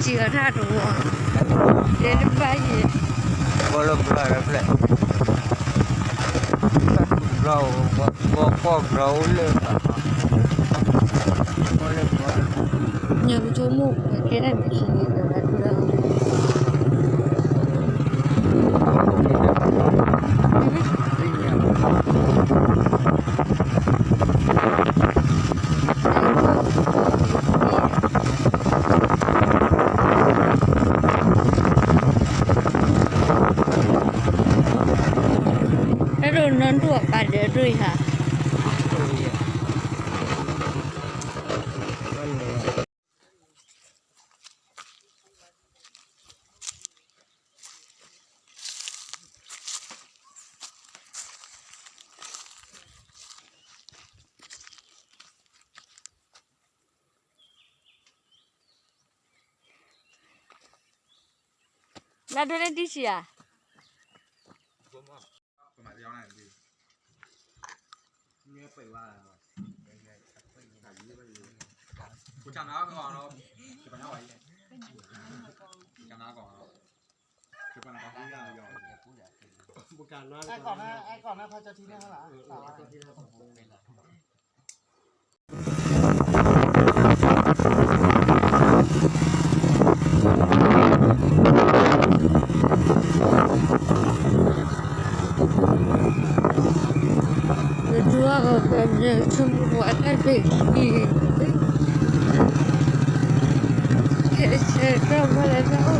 စံးအီၤထါတဝီ, တဲတဘၣ်ယဲ, ဘီလၢဘျီလၢဖျဲၣ်, ဘျီ, ဘီကီၢ်ဘျီအိၣ်လၢ, ဘီလၢဘျီ, ညၣ်ကဆိကမိၣ်ကဲဒၣ်မ့ၢ်ဆံးန့ၣ်ဒီး အဲၣ်ဒိးနီၢ်ဒိၣ်အပၢ်ဒီးဒိၣ်ယၤ, နဒိးန့ၢ်တံၢ်ဆံးဧါ, ပဒွးအီၤပှၤမ့ၢ်ဆိကမိၣ်ဝဲတၢ်ဒုးခံ, ကဲဆဲးထီၣ်ဝဲလၢတၢ်အိၣ်